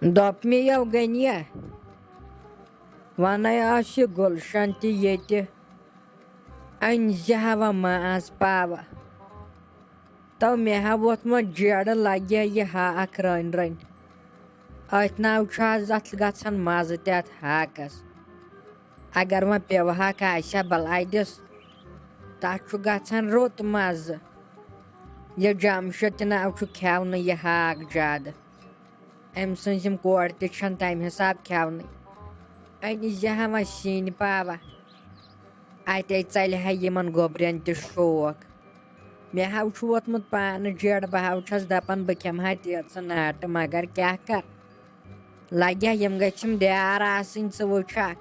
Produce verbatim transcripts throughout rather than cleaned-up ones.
دوٚپ مےٚ یو غنیہ، وَنَے آسہِ گُلشن تہِ ییٚتہِ، اَنہِ زِ ہوا ماز پاوٕ۔ تو مےٚ ہا ووٚتھمُت جیرٕ، لگہِ یہِ ہاکھ رٔنۍ رٔنۍ۔ أتھۍ ناو چھُ آز اَتھ گژھان مَزٕ تہِ اَتھ ہاکَس۔ اگر وۄنۍ پیوٕ ہاکھ آسہِ ہا بَلاے دِس، تَتھ چھُ گژھان رُت مَزٕ۔ یہِ جمشید تہِ ناو چھُ کھٮ۪ونہٕ یہِ ہاکھ زیادٕ۔ أمۍ سٕنٛز یِم کورِ تہِ چھَنہٕ تَمہِ حساب کھٮ۪ونٕے۔ اَنہِ زِ ہا وۄنۍ سِنۍ پاوا۔ اَتے ژَلہِ ہا یِمَن گوٚبرٮ۪ن تہِ شوق۔ مےٚ ہاو چھُ ووتمُت پانہٕ جیڑ، بہٕ ہاو چھَس دَپان بہٕ کھٮ۪مہٕ ہا تیٖژٕ ناٹہٕ، مگر کیٛاہ کَر؟ لَگہِ ہا یِم گٔژھِم دیار آسٕنۍ، ژٕ وٕچھَکھ۔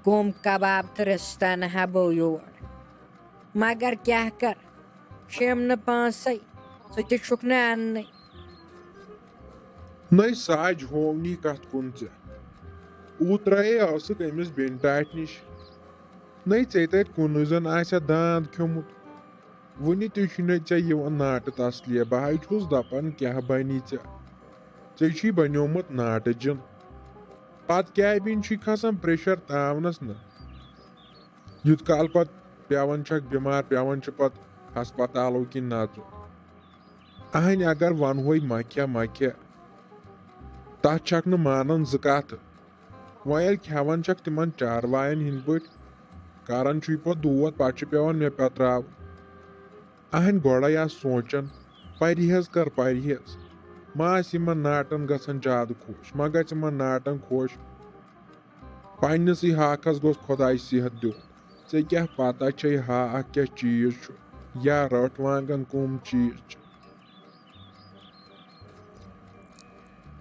کُم کباب تہٕ رِستہٕ اَنہٕ ہا بہٕ یور۔ مگر کیٛاہ کَر، چھِم نہٕ پانسٕے، ژٕ تہِ چھُکھ نہٕ اَننٕے۔ نٔے ساج ہوونی کتھ کُن ژےٚ؟ اوترے ٲسٕکھ أمِس بیٚنہِ ٹاٹھۍ نِش۔ نٔے ژےٚ تتہِ کُنُے زن آسہِ ہا داند کھیومُت۔ وُنہِ تہِ چھُنہٕ ژےٚ یِوان ناٹہٕ تسلیہ۔ بہٕ ہاے چھُس دپان، کیٛاہ بنی ژےٚ؟ ژےٚ چھُے بنیومُت ناٹہٕ جِن۔ پتہٕ کیٛاہ بِنۍ چھُے کھسان پریشر تاونس نہ؟ یُتھ کال پتہٕ پٮ۪وان چھکھ بٮ۪مار، پٮ۪وان چھُ پتہٕ ہسپتالو کِنۍ نژُن۔ اہنۍ اگر ونہوے مکھیا مکھیا، تتھ چھکھ نہٕ مانان زٕ کتھٕ۔ وۄنۍ ییٚلہِ کھٮ۪وان چھکھ تِمن چاروایَن ہٕنٛدۍ پٲٹھۍ، کران چھُے پتہٕ دود، پتہٕ چھُ پٮ۪وان مےٚ پٮ۪تراوُن۔ اہنۍ گۄڈے آس سونچان، پرہیز کر پرہیز۔ ما آسہِ یِمن ناٹن گژھان زیادٕ خۄش، ما گژھِ یِمن ناٹن خۄش۔ پننِسٕے ہاکھس گوٚژھ خۄداے صحت دیُن۔ ژےٚ کیٛاہ پتہ چھے ہاکھ کیٛاہ چیٖز چھُ، یا رٔٹھ وانگن کُم چیٖز چھِ؟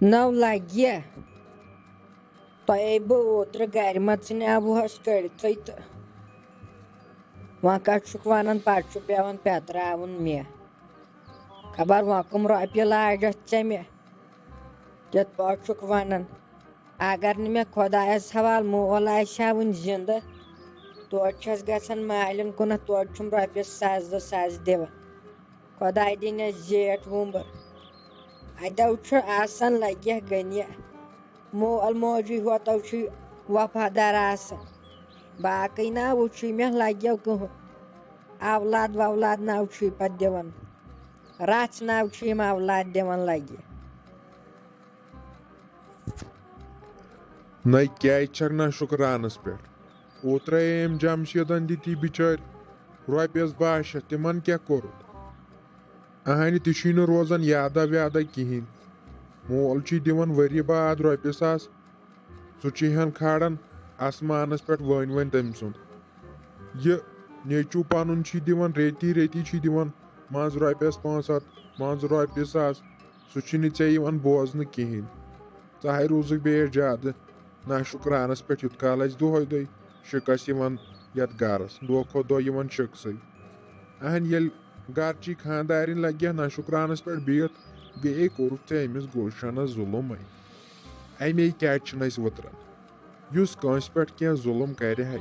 نو لگہِ۔ تۄہے بہٕ اوترٕ گرِ منٛز ژھٕنیاوُہس کٔڑتھٕے تہٕ وۄنۍ کتھ چھُکھ ونان، پتہٕ چھُ پٮ۪وان پٮ۪تراوُن مےٚ۔ خبر وۄنۍ کٕم رۄپیہِ لاجتھ ژےٚ مےٚ؟ کِتھ پٲٹھۍ چھُکھ ونان؟ اگر نہٕ مےٚ خۄدایس حوالہٕ مول آسہِ ہا وُنہِ زندٕ، توتہِ چھَس گژھان مالٮ۪ن کُنتھ، توتہِ چھُم رۄپیس ساس زٕ ساس دِوان۔ خۄداے دِنَس زیٹھ وُمبٕر۔ اَتٮ۪و چھُ آسان لگہِ ہا غنی۔ مول موجی ہوتو چھُے وفادار آسان۔ باقٕے نا وُچھُے مےٚ لگیو کٕہٕنۍ۔ اولاد وولاد نا چھُے پتہٕ دِوان۔ رژھ نا چھُ یِم اولاد دِوان لگہِ۔ نَے کیٛازِ چھَکھ نا شُکرانَس پٮ۪ٹھ؟ اوترَے أمۍ جمشیٖدَن دِتی بِچٲرۍ رۄپیَس باہ شیٚتھ، تِمَن کیٛاہ کوٚرُتھ؟ اَہَنہِ تہِ چھُے نہٕ روزان یادہ ویادہ کِہیٖنۍ۔ مول چھُے دِوان ؤری بعد رۄپیہِ ساس، سُہ چھُے ہَن کھالان آسمانَس پٮ۪ٹھ ؤنۍ ؤنۍ تٔمۍ سُنٛد۔ یہِ نیٚچوٗ پَنُن چھُے دِوان ریتی ریتی، چھُے دِوان منٛزٕ رۄپیَس پانٛژھ ہَتھ، منٛزٕ رۄپیہِ ساس، سُہ چھُنہٕ ژےٚ یِوان بوزنہٕ کِہیٖنۍ۔ ژٕ ہاے روٗزُکھ بیٚیہِ زیادٕ ناشُکرانَس پٮ۪ٹھ، یُتھ کال اَسہِ دۄہَے دۄہَے شِکَس یِوان یَتھ گَرَس، دۄہ کھۄتہٕ دۄہ یِوان شِکسٕے۔ اَہَن ییٚلہِ گَرچی خانٛدارِنۍ لَگہِ ہا ناشُکرانَس پٮ۪ٹھ بِہِتھ، بیٚیہِ کوٚرُکھ ژےٚ أمِس گُلشَنَس ظُلُمٕے۔ اَمے کیٛازِ چھِنہٕ أسۍ وٕتران؟ یُس کٲنٛسہِ پٮ۪ٹھ کینٛہہ ظُلُم کَرِ ہے،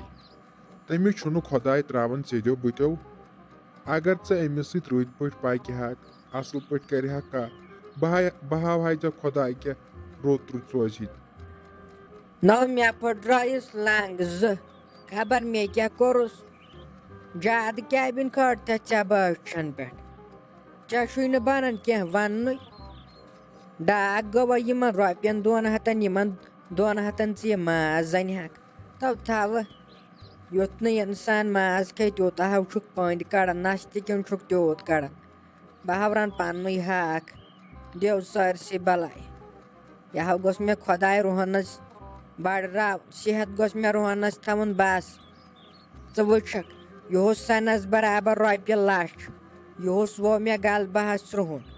تٔمِس چھُنہٕ خۄداے ترٛاوان سیٚدیو بٕتھیو۔ اگر ژٕ أمِس سۭتۍ رٕتۍ پٲٹھۍ پَکہِ ہاکھ، اَصٕل پٲٹھۍ کَرِ ہاکھ کَتھ، بہٕ ہاے-، بہٕ ہاوہاے ژےٚ خۄداے کیٛاہ رُت رُت سوزِ۔ نو مےٚ پھٕٹرٲیِس لنٛگ زٕ، خبر مےٚ کیٛاہ کوٚرُس۔ زیادٕ کیٛابِن کھٲج تَتھ ژےٚ بٲچھَن پٮ۪ٹھ؟ ژےٚ چھُے نہٕ بَنان کینٛہہ وَننُے۔ ڈاکھ گوٚوا یِمَن رۄپیَن دۄن ہَتَن، یِمَن دۄن ہَتَن ژٕ یہِ ماز زَنہِ ہَکھ۔ تو تھاوٕ، یُتھ نہٕ اِنسان ماز کھیٚیہِ، تیوٗتاہ ہَو چھُکھ پٔنٛدۍ کَڑان، نَستہِ کِنۍ چھُکھ تیوٗت کَڑان۔ بہٕ ہاو رَن پَننُے ہاکھ، دِیو سٲرسٕے بَلاے۔ یہِ ہاو گوٚژھ مےٚ خۄداے روہَنَس بَڑراو، صحت گوٚژھ مےٚ روہَنَس تھاوُن بَس۔ ژٕ وٕچھکھ، یُہُس سَنَس برابر رۄپیہِ لَچھ، یُہُس ووٚو مےٚ غلبہٕ ہَس سرٛوہُن۔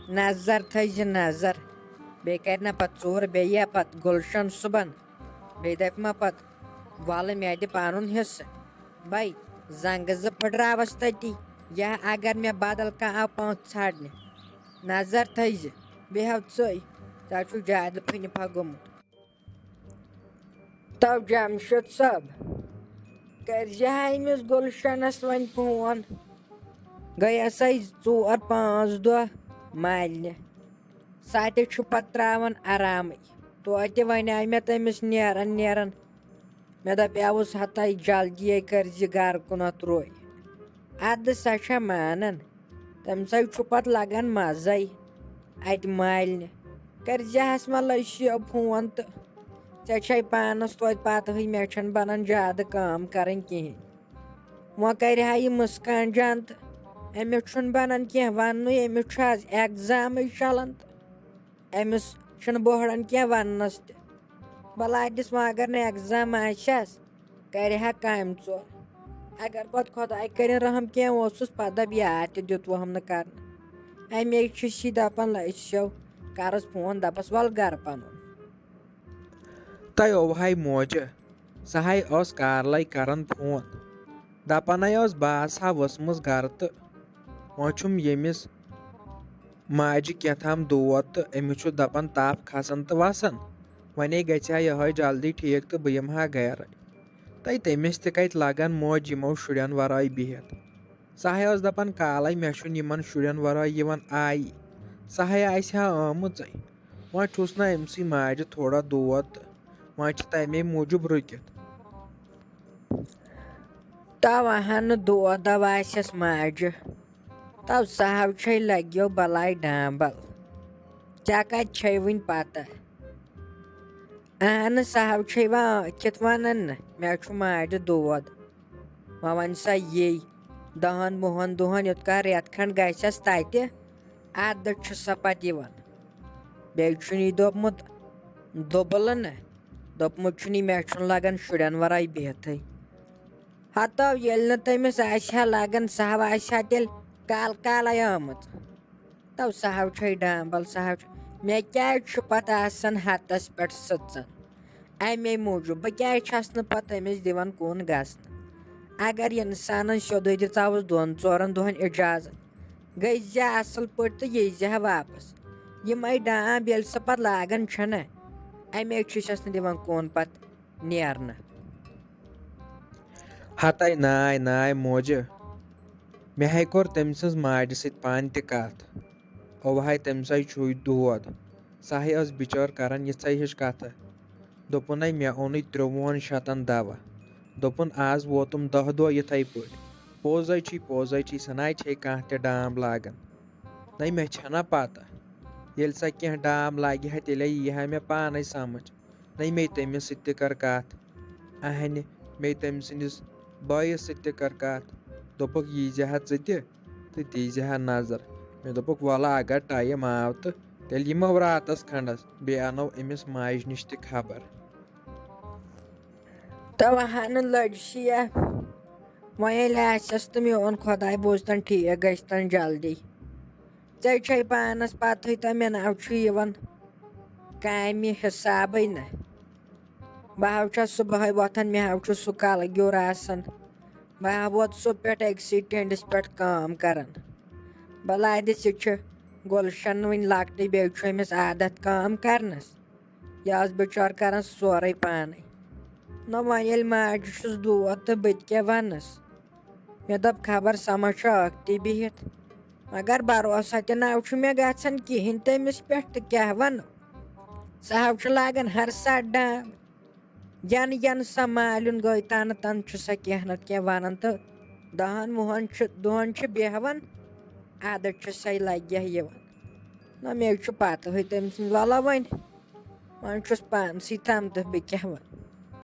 نظر تھٲیزِ نظر، بیٚیہِ کَرِ نہ پَتہٕ ژوٗر، بیٚیہِ یِیا پَتہٕ گُلشَن صُبحن، بیٚیہِ دَپہِ ما پَتہٕ، وَلہٕ مےٚ دِ پَنُن حِصہٕ۔ بَے، زنٛگہٕ زٕ پھٕٹراوَس تٔتی، یا اگر مےٚ بدل کانٛہہ آو پانٛژھ ژھانٛڈنہِ۔ نظر تھٲیزِ، بیٚیہِ ہاو ژٕے، ژےٚ چھُ زیادٕ پھٕنہِ پھَکھ گوٚمُت۔ تو جمشید صٲب، کٔرزِ ہا أمِس گُلشنس وۄنۍ فون۔ گٔیسے ژور پانٛژھ دۄہ مالنہِ۔ سۄ تہِ چھُ پتہٕ تراوان آرامٕے۔ توتہِ وۄنۍ آیہِ مےٚ تٔمِس نیران نیران۔ مےٚ دپیاوُس، ہتاے جلدی کٔرۍ زِ گرٕ کُنتھ روے۔ ادٕ سۄ چھےٚ مانان۔ تٔمۍ سٕے چھُ پتہٕ لگان مزے اتہِ مالنہِ۔ کٔرۍ زِہس وۄنۍ لٔسۍ یہِ فون تہٕ۔ ژےٚ چھے پانس توتہِ پتہٕے، مےٚ چھنہٕ بنان زیادٕ کٲم کرٕنۍ کہیٖنۍ۔ وۄنۍ کرِ ہا یہِ مسکان جان تہٕ أمِس چھُنہٕ بنان کینٛہہ وننُے، أمِس چھُ آز ایگزامٕے چلان تہٕ أمِس چھُنہٕ بوہڑان کینٛہہ وننس تہِ۔ بلادِس وۄنۍ اگر نہٕ ایگزام آسٮ۪س، کرِ ہا کامہِ ژور۔ اگر پتہٕ خۄداے کٔرِن رحم کینٛہہ اوسُس، پتہٕ دپ یاد تہِ دیُت وُہم نہٕ کرنہٕ۔ امے چھُ سی دپان لٔسۍ سیو، کرس فون، دپس ول گرٕ پنُن۔ تۄہہِ اوٚوہاے موجہِ، سۄ ہاے ٲس کارلے کران فون۔ دپان ہے ٲس، بہٕ آسہٕ ہا ؤژھمٕژ گرٕ تہٕ وۄنۍ چھُم ییٚمِس ماجہِ کیٛاہ تام دود تہٕ أمِس چھُ دپان تپھ کھسان تہٕ وسان۔ وۄنے گژھِ ہا یِہوے جلدی ٹھیٖک تہٕ بہٕ یِمہٕ ہا گرے۔ تۄہہِ تٔمِس تہِ کتہِ لگان موج یِمو شُرٮ۪ن ورٲے بِہِتھ؟ سۄ ہاے ٲس دپان، کالے مےٚ چھُنہٕ یِمن شُرٮ۪ن ورٲے یِوان آیی۔ سۄ ہاے آسہِ ہا آمٕژے۔ وۄنۍ چھُس نہ أمۍ سٕے ماجہِ تھوڑا دود تہٕ وۄنۍ چھِ تَمے موٗجوٗب رُکِتھ۔ تو اہن دود آسٮ۪س ماجہِ۔ تو سہو چھے لگیو بلاے ڈامبل۔ ژےٚ کتہِ چھے وٕنۍ پتہ؟ اہن سہو چھے وۄنۍ ٲکھِتھ ونان نہ، مےٚ چھُ ماجہِ دود۔ وۄنۍ وَن سا یی، دَہَن وُہَن دۄہَن یوٚت کال رٮ۪تھ کھنٛڈ گژھٮ۪س تَتہِ، اَدٕ چھُ سۄ پَتہٕ یِوان۔ بیٚیہِ چھُن یہِ دوٚپمُت، دوٚبلہٕ نہٕ، دوٚپمُت چھُن یہِ، مےٚ چھُنہٕ لَگان شُرٮ۪ن وَرٲے بِہتھٕے۔ ہَتو ییٚلہِ نہٕ تٔمِس آسہِ ہا لَگان، سۄ ہا آسہِ ہا تیٚلہِ کال کالَے آمٕژ۔ تو سہو چھے ڈامبل، سہو چھُ۔ مےٚ کیٛازِ چھُ پتہٕ آسان ہتس پٮ۪ٹھ سٕژن؟ امے موٗجوٗب۔ بہٕ کیٛازِ چھَس نہٕ پتہٕ أمِس دِوان کُن گژھنہٕ؟ اگر انسانن سیوٚدُے دِژاوُس دۄن ژورن دۄہن اجازت، گٔے زِ اصل پٲٹھۍ تہٕ یی زِ ہا واپس۔ یِمے ڈامب ییٚلہِ سۄ پتہٕ لاگان چھَنہ، امے چھُ چھَس نہٕ دِوان کُن پتہٕ نیرنہٕ۔ ہتے ناے ناے موجہِ، مےٚ ہے کوٚر تٔمۍ سٕنٛز ماجہِ سۭتۍ پانہٕ تہِ کتھ۔ اوہاے تٔمۍ سٕے چھُے دود۔ سۄ ہے ٲس بِچٲر کران یِژھے ہِش کتھٕ۔ دوٚپُن ہے مےٚ اوٚنُے ترٛۆوُہن شتن دوا۔ دوٚپُن آز ووتُم دَہ دۄہ یِتھے پٲٹھۍ۔ پوٚزے چھُے، پوٚزے چھُے، سۄ ناے چھے کانٛہہ تہِ ڈام لاگان۔ نَے مےٚ چھَنا پتہ۔ ییٚلہِ سۄ کینٛہہ ڈام لاگہِ ہا، تیٚلے یی ہا مےٚ پانے سمجھ۔ نَے مے تٔمِس سۭتۍ تہِ کٔر کتھ۔ اہنہِ، مے تٔمۍ سٕنٛدِس بٲیِس سۭتۍ تہِ کٔر کتھ۔ دوٚپُکھ، یی زِ ہا ژٕ تہِ تہٕ دی زِ ہا نظر۔ مےٚ دوٚپُکھ، وَلہٕ اگر ٹایم آو تہٕ تیٚلہِ یِمو راتس کھنٛڈس، بیٚیہِ اَنو أمِس ماجہِ نِش تہِ خبر۔ تو اہن لٔج شیہ، وۄنۍ ییٚلہِ آسٮ۪س تہٕ میون خۄداے بوٗزتن ٹھیٖک گژھِ تن جلدی۔ ژےٚ چھے پانس پتہٕے تہٕ مےٚ ناو چھُ یِوان کامہِ حسابٕے نہ۔ بہٕ ہا چھَس صُبحٲے وۄتھان، مےٚ ہا چھُ سُہ کَلہٕ گیوٚر آسان۔ بہٕ ہا ووت سُہ پٮ۪ٹھ أکسٕے ٹٮ۪نٛڈَس پٮ۪ٹھ کٲم کَران۔ بَلادِ سۭتۍ چھِ گُلشَن وٕنہِ لۄکٹٕے، بیٚیہِ چھُ أمِس عادت کٲم کَرنَس۔ یہِ ٲس بِچٲر کَران سورُے پانَے۔ نہ وۄنۍ ییٚلہِ ماجہِ چھُس دود تہٕ بہٕ تہِ کیٛاہ وَنَس؟ مےٚ دوٚپ، خبر سۄ ما چھِ ٲکھتی بِہِتھ۔ مگر بروسہ تہِ نہ چھُ مےٚ گژھان کِہیٖنۍ تٔمِس پٮ۪ٹھ، تہٕ کیٛاہ وَنہٕ؟ سُہ ہا چھُ لاگان ہر ساتہٕ ڈام۔ ین ین سۄ مالیُن گٔے تنہٕ تنہٕ چھُ سۄ کینٛہہ نتہٕ کینٛہہ ونان تہٕ دہن وُہن چھُ، دۄہن چھُ بیہوان، ادٕ چھُ سۄے لگہِ یِوان۔ نہ مےٚ چھُ پتہٕے تٔمۍ سٕنٛز۔ وَلہ وۄنۍ، وۄنۍ چھُس پانسٕے تام تہٕ بہٕ کیٛاہ وَنہٕ۔